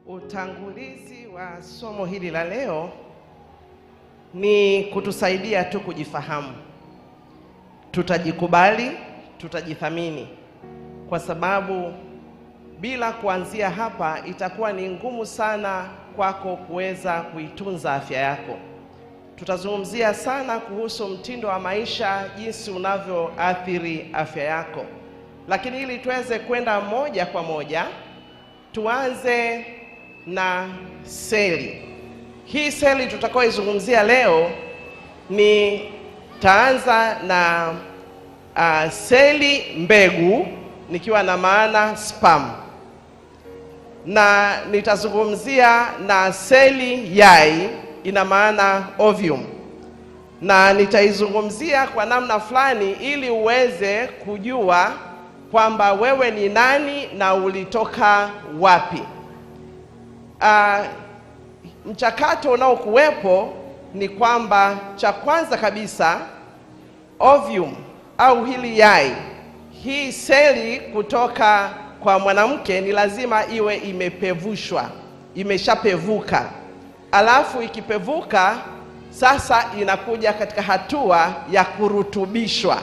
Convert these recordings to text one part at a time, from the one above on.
Utangulizi wa somo hili la leo ni kutusaidia tu kujifahamu. Tutajikubali, tutajithamini, kwa sababu bila kuanzia hapa itakuwa ni ngumu sana kwako kuweza kuitunza afya yako. Tutazungumzia sana kuhusu mtindo wa maisha, jinsi unavyoathiri afya yako. Lakini ili tuweze kwenda moja kwa moja, tuanze na seli. Hii seli tutakayoizungumzia leo ni taanza na seli mbegu, nikiwa na maana sperm, na nitazungumzia na seli yai, ina maana ovum, na nitaizungumzia kwa namna fulani ili uweze kujua kwamba wewe ni nani na ulitoka wapi. Mchakato unaokuwepo ni kwamba cha kwanza kabisa ovum au hili yai, hii seli kutoka kwa mwanamke ni lazima iwe imepevushwa, imeshapevuka. Alafu ikipevuka sasa inakuja katika hatua ya kurutubishwa.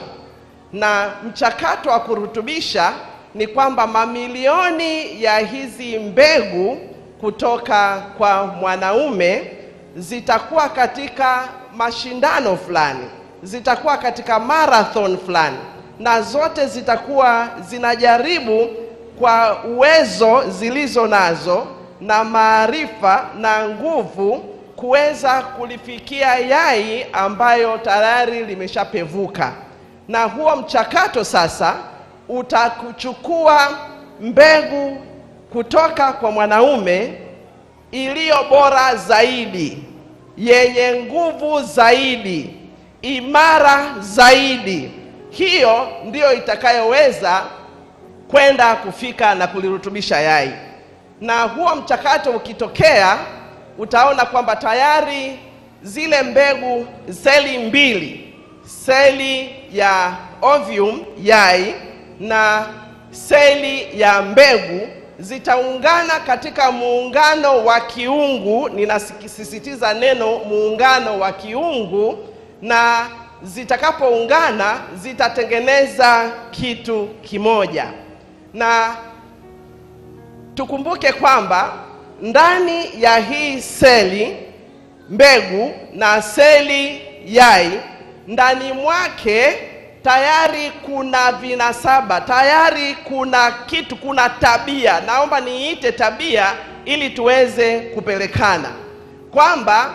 Na mchakato wa kurutubisha ni kwamba mamilioni ya hizi mbegu kutoka kwa mwanaume zitakuwa katika mashindano fulani, zitakuwa katika marathon fulani, na zote zitakuwa zinajaribu kwa uwezo zilizo nazo na maarifa na nguvu kuweza kulifikia yai ambayo tayari limeshapevuka. Na huo mchakato sasa utakuchukua mbegu kutoka kwa mwanaume iliyo bora zaidi, yenye nguvu zaidi, imara zaidi. Hiyo ndiyo itakayoweza kwenda kufika na kulirutubisha yai. Na huo mchakato ukitokea, utaona kwamba tayari zile mbegu, seli mbili, seli ya ovum yai na seli ya mbegu, zitaungana katika muungano wa kiungu. Ninasisitiza neno muungano wa kiungu, na zitakapoungana zitatengeneza kitu kimoja. Na tukumbuke kwamba ndani ya hii seli mbegu na seli yai, ndani mwake tayari kuna vinasaba, tayari kuna kitu, kuna tabia. Naomba niite tabia ili tuweze kupelekana, kwamba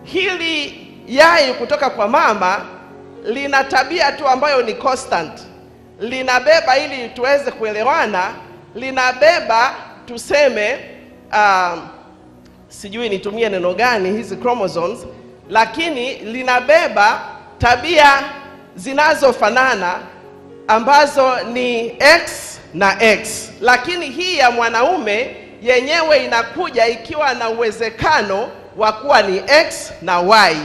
hili yai kutoka kwa mama lina tabia tu ambayo ni constant, linabeba, ili tuweze kuelewana, linabeba tuseme, sijui nitumie neno gani, hizi chromosomes, lakini linabeba tabia zinazofanana ambazo ni X na X. Lakini hii ya mwanaume yenyewe inakuja ikiwa na uwezekano wa kuwa ni X na Y,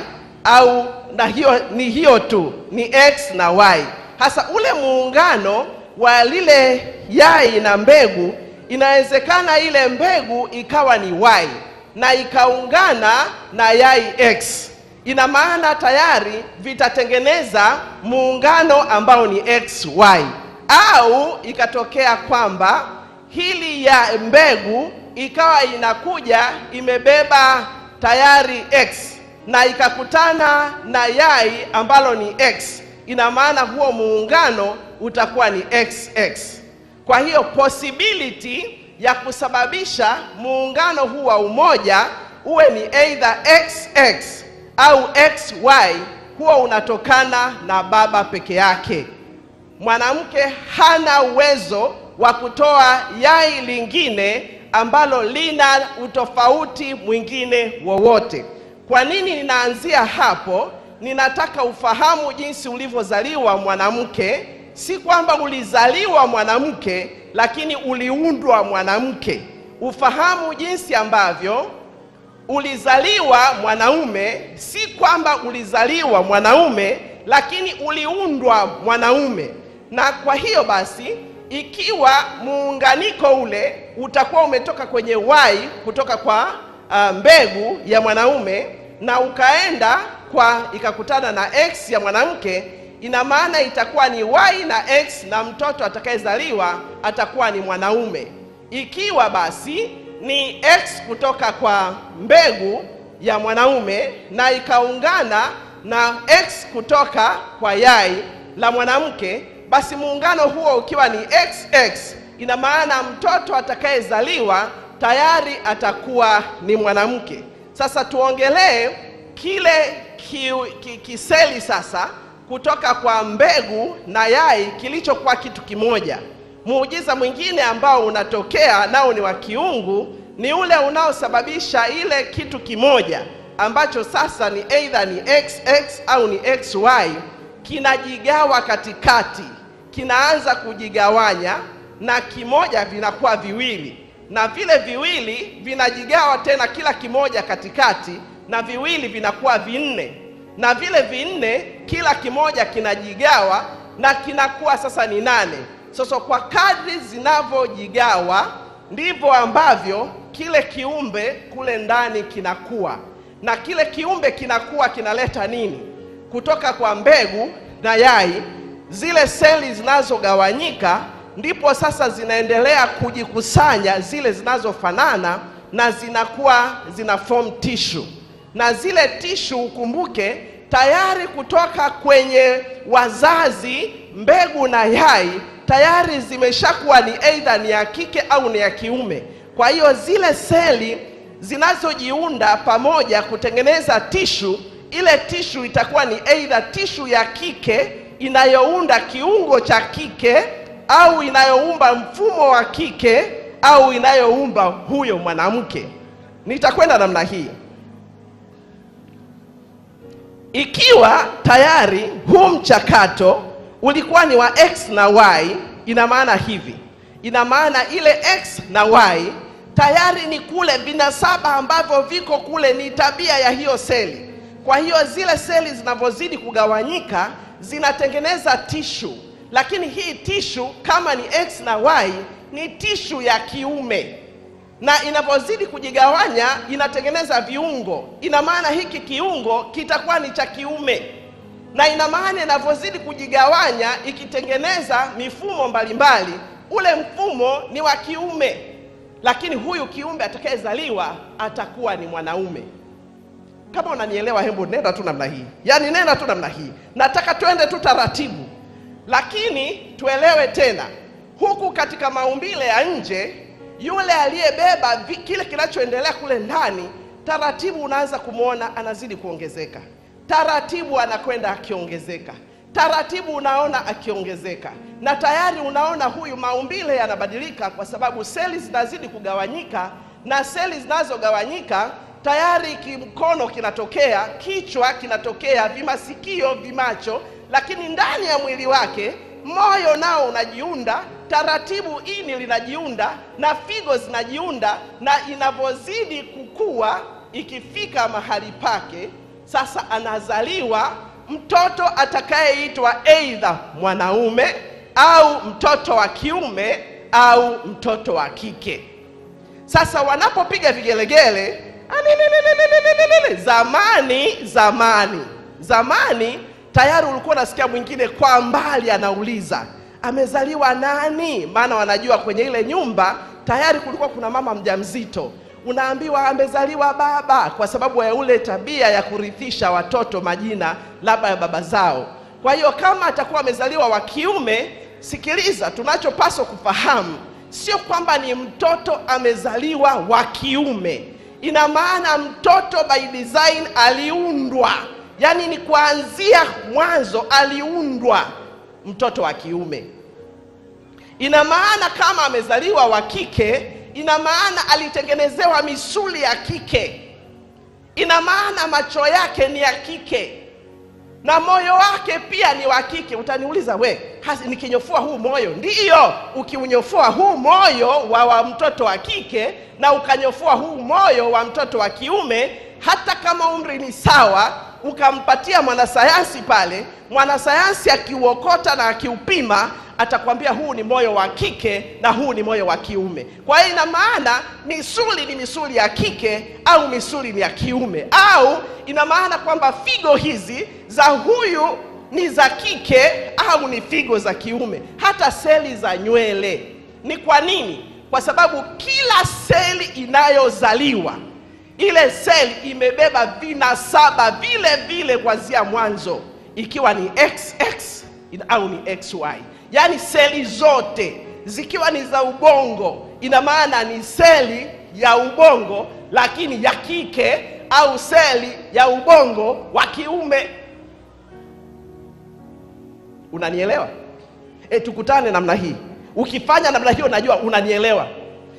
au na hiyo ni hiyo tu, ni X na Y. Hasa ule muungano wa lile yai na mbegu, inawezekana ile mbegu ikawa ni Y na ikaungana na yai X. Ina maana tayari vitatengeneza muungano ambao ni XY. Au ikatokea kwamba hili ya mbegu ikawa inakuja imebeba tayari X na ikakutana na yai ambalo ni X. Ina maana huo muungano utakuwa ni XX. Kwa hiyo possibility ya kusababisha muungano huu wa umoja uwe ni either XX au XY, huo unatokana na baba peke yake. Mwanamke hana uwezo wa kutoa yai lingine ambalo lina utofauti mwingine wowote. Kwa nini ninaanzia hapo? Ninataka ufahamu jinsi ulivyozaliwa mwanamke. Si kwamba ulizaliwa mwanamke, lakini uliundwa mwanamke. Ufahamu jinsi ambavyo ulizaliwa mwanaume, si kwamba ulizaliwa mwanaume, lakini uliundwa mwanaume. Na kwa hiyo basi Ikiwa muunganiko ule utakuwa umetoka kwenye Y kutoka kwa mbegu ya mwanaume na ukaenda kwa ikakutana na X ya mwanamke, ina maana itakuwa ni Y na X na mtoto atakayezaliwa atakuwa ni mwanaume. Ikiwa basi ni X kutoka kwa mbegu ya mwanaume na ikaungana na X kutoka kwa yai la mwanamke, basi muungano huo ukiwa ni XX, ina maana mtoto atakayezaliwa tayari atakuwa ni mwanamke. Sasa tuongelee kile kiseli sasa kutoka kwa mbegu na yai kilichokuwa kitu kimoja. Muujiza mwingine ambao unatokea nao ni wa kiungu ni ule unaosababisha ile kitu kimoja ambacho sasa ni either ni XX au ni XY kinajigawa katikati, kinaanza kujigawanya na kimoja vinakuwa viwili, na vile viwili vinajigawa tena kila kimoja katikati, na viwili vinakuwa vinne, na vile vinne kila kimoja kinajigawa na kinakuwa sasa ni 8. Sasa kwa kadri zinavyojigawa ndivyo ambavyo kile kiumbe kule ndani kinakuwa, na kile kiumbe kinakuwa kinaleta nini? Kutoka kwa mbegu na yai, zile seli zinazogawanyika ndipo sasa zinaendelea kujikusanya zile zinazofanana na zinakuwa zina form tissue. Na zile tissue ukumbuke tayari kutoka kwenye wazazi mbegu na yai tayari zimeshakuwa ni either ni ya kike au ni ya kiume. Kwa hiyo zile seli zinazojiunda pamoja kutengeneza tishu, ile tishu itakuwa ni either tishu ya kike inayounda kiungo cha kike au inayoumba mfumo wa kike au inayoumba huyo mwanamke. Nitakwenda namna hii. Ikiwa tayari huu mchakato ulikuwa ni wa X na Y, ina maana hivi, ina maana ile X na Y tayari ni kule vinasaba ambavyo viko kule, ni tabia ya hiyo seli. Kwa hiyo zile seli zinavyozidi kugawanyika zinatengeneza tishu, lakini hii tishu kama ni X na Y ni tishu ya kiume, na inapozidi kujigawanya inatengeneza viungo. Ina maana hiki kiungo kitakuwa ni cha kiume, na ina maana inavyozidi kujigawanya ikitengeneza mifumo mbalimbali, ule mfumo ni wa kiume, lakini huyu kiumbe atakayezaliwa atakuwa ni mwanaume. Kama unanielewa, hebu nenda tu namna hii, yaani nenda tu namna hii. Nataka twende tu taratibu, lakini tuelewe tena, huku katika maumbile ya nje, yule aliyebeba kile kinachoendelea kule ndani, taratibu unaanza kumwona anazidi kuongezeka, taratibu anakwenda akiongezeka, taratibu unaona akiongezeka, na tayari unaona huyu maumbile yanabadilika, kwa sababu seli zinazidi kugawanyika, na seli zinazogawanyika tayari kimkono kinatokea, kichwa kinatokea, vimasikio, vimacho, lakini ndani ya mwili wake moyo nao unajiunda taratibu, ini linajiunda na figo zinajiunda, na inavyozidi kukua ikifika mahali pake sasa anazaliwa mtoto atakayeitwa either mwanaume au mtoto wa kiume au mtoto wa kike. Sasa wanapopiga vigelegele, zamani tayari ulikuwa unasikia mwingine kwa mbali anauliza amezaliwa nani? Maana wanajua kwenye ile nyumba tayari kulikuwa kuna mama mjamzito. Unaambiwa amezaliwa baba, kwa sababu ya ule tabia ya kurithisha watoto majina labda ya baba zao. Kwa hiyo kama atakuwa amezaliwa wa kiume, sikiliza, tunachopaswa kufahamu sio kwamba ni mtoto amezaliwa wa kiume. Ina maana mtoto by design aliundwa, yaani ni kuanzia mwanzo aliundwa mtoto wa kiume. Ina maana kama amezaliwa wa kike, ina maana alitengenezewa misuli ya kike, ina maana macho yake ni ya kike na moyo wake pia ni wa kike. Utaniuliza, we nikinyofua huu moyo? Ndiyo, ukiunyofua huu moyo wa mtoto wa kike na ukanyofua huu moyo wa mtoto wa kiume, hata kama umri ni sawa, ukampatia mwanasayansi pale, mwanasayansi akiuokota na akiupima atakwambia huu ni moyo wa kike na huu ni moyo wa kiume. Kwa hiyo ina maana misuli ni misuli ya kike au misuli ni ya kiume, au ina maana kwamba figo hizi za huyu ni za kike au ni figo za kiume. Hata seli za nywele. Ni kwa nini? Kwa sababu kila seli inayozaliwa, ile seli imebeba vinasaba vile vile kuanzia mwanzo, ikiwa ni XX au ni XY. Yaani seli zote zikiwa ni za ubongo, ina maana ni seli ya ubongo lakini ya kike, au seli ya ubongo wa kiume. Unanielewa? Tukutane namna hii. Ukifanya namna hiyo, najua unanielewa.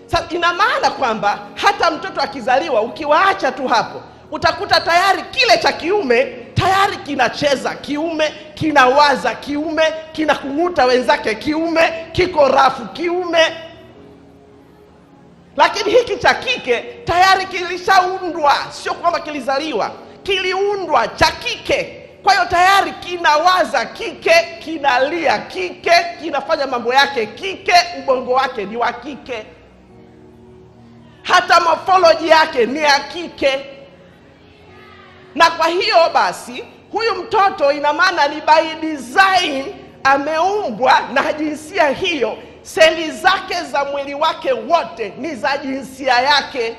Sasa ina maana kwamba hata mtoto akizaliwa, ukiwaacha tu hapo, utakuta tayari kile cha kiume tayari kinacheza kiume, kinawaza kiume, kinakung'uta wenzake kiume, kiko rafu kiume. Lakini hiki cha kike tayari kilishaundwa, sio kwamba kilizaliwa, kiliundwa cha kike. Kwa hiyo tayari kinawaza kike, kinalia kike, kinafanya mambo yake kike, ubongo wake ni wa kike, hata morphology yake ni ya kike. Na kwa hiyo basi huyu mtoto ina maana ni by design ameumbwa na jinsia hiyo, seli zake za mwili wake wote ni za jinsia yake.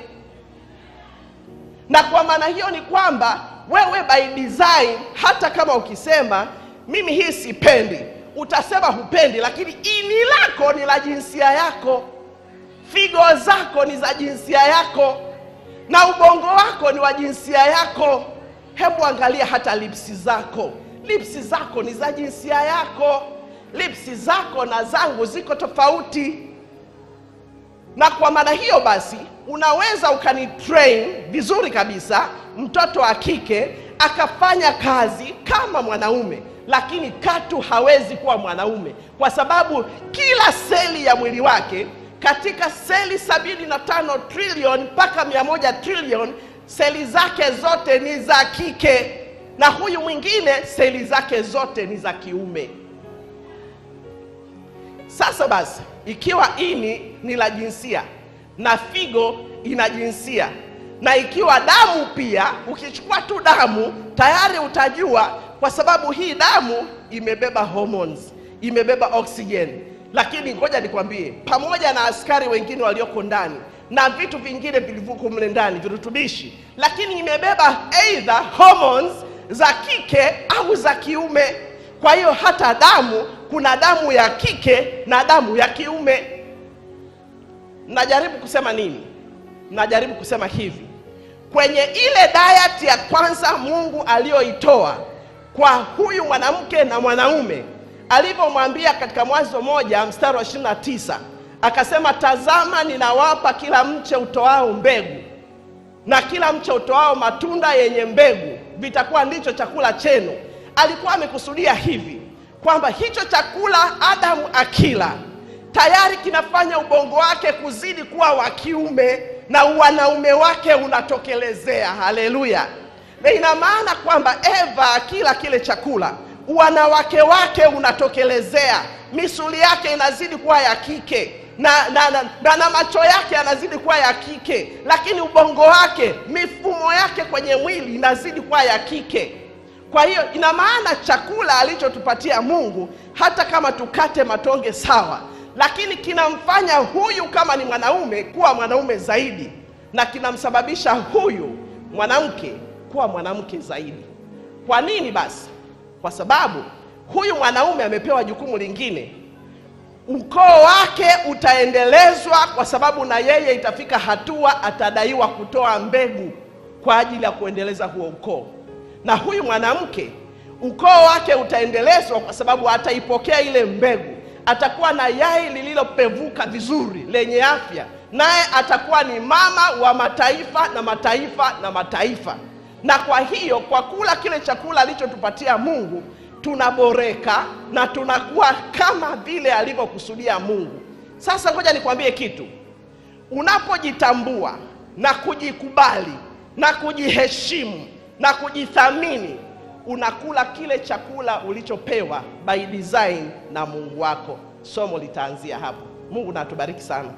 Na kwa maana hiyo ni kwamba wewe by design, hata kama ukisema mimi hii sipendi, utasema hupendi, lakini ini lako ni la jinsia yako, figo zako ni za jinsia yako, na ubongo wako ni wa jinsia yako. Hebu angalia hata lipsi zako, lipsi zako ni za jinsia yako. Lipsi zako na zangu ziko tofauti. Na kwa maana hiyo basi unaweza ukanitrain vizuri kabisa mtoto wa kike akafanya kazi kama mwanaume, lakini katu hawezi kuwa mwanaume, kwa sababu kila seli ya mwili wake katika seli 75 trilioni mpaka 100 trilioni, seli zake zote ni za kike, na huyu mwingine seli zake zote ni za kiume. Sasa basi, ikiwa ini ni la jinsia na figo ina jinsia, na ikiwa damu pia, ukichukua tu damu tayari utajua, kwa sababu hii damu imebeba hormones, imebeba oxygen. Lakini ngoja nikwambie, pamoja na askari wengine walioko ndani na vitu vingine vilivyoko mle ndani, virutubishi, lakini imebeba either hormones za kike au za kiume. Kwa hiyo hata damu, kuna damu ya kike na damu ya kiume. Najaribu kusema nini? Najaribu kusema hivi, kwenye ile diet ya kwanza Mungu aliyoitoa kwa huyu mwanamke na mwanaume, alivyomwambia katika Mwanzo 1 mstari wa 29, akasema, tazama ninawapa kila mche utoao mbegu na kila mche utoao matunda yenye mbegu, vitakuwa ndicho chakula chenu. Alikuwa amekusudia hivi kwamba hicho chakula Adamu akila tayari kinafanya ubongo wake kuzidi kuwa wa kiume na wanaume wake unatokelezea. Haleluya! Na ina maana kwamba Eva akila kile chakula, wanawake wake unatokelezea, misuli yake inazidi kuwa ya kike na macho yake yanazidi kuwa ya kike, lakini ubongo wake, mifumo yake kwenye mwili inazidi kuwa ya kike. Kwa hiyo ina maana chakula alichotupatia Mungu, hata kama tukate matonge sawa, lakini kinamfanya huyu kama ni mwanaume kuwa mwanaume zaidi, na kinamsababisha huyu mwanamke kuwa mwanamke zaidi. Kwa nini basi? Kwa sababu huyu mwanaume amepewa jukumu lingine. Ukoo wake utaendelezwa, kwa sababu na yeye itafika hatua atadaiwa kutoa mbegu kwa ajili ya kuendeleza huo ukoo. Na huyu mwanamke ukoo wake utaendelezwa kwa sababu ataipokea ile mbegu, atakuwa na yai lililopevuka vizuri lenye afya, naye atakuwa ni mama wa mataifa na mataifa na mataifa. Na kwa hiyo kwa kula kile chakula alichotupatia Mungu tunaboreka na tunakuwa kama vile alivyokusudia Mungu. Sasa ngoja nikwambie kitu. Unapojitambua na kujikubali na kujiheshimu na kujithamini, Unakula kile chakula ulichopewa by design na Mungu wako. Somo litaanzia hapo. Mungu na atubariki sana.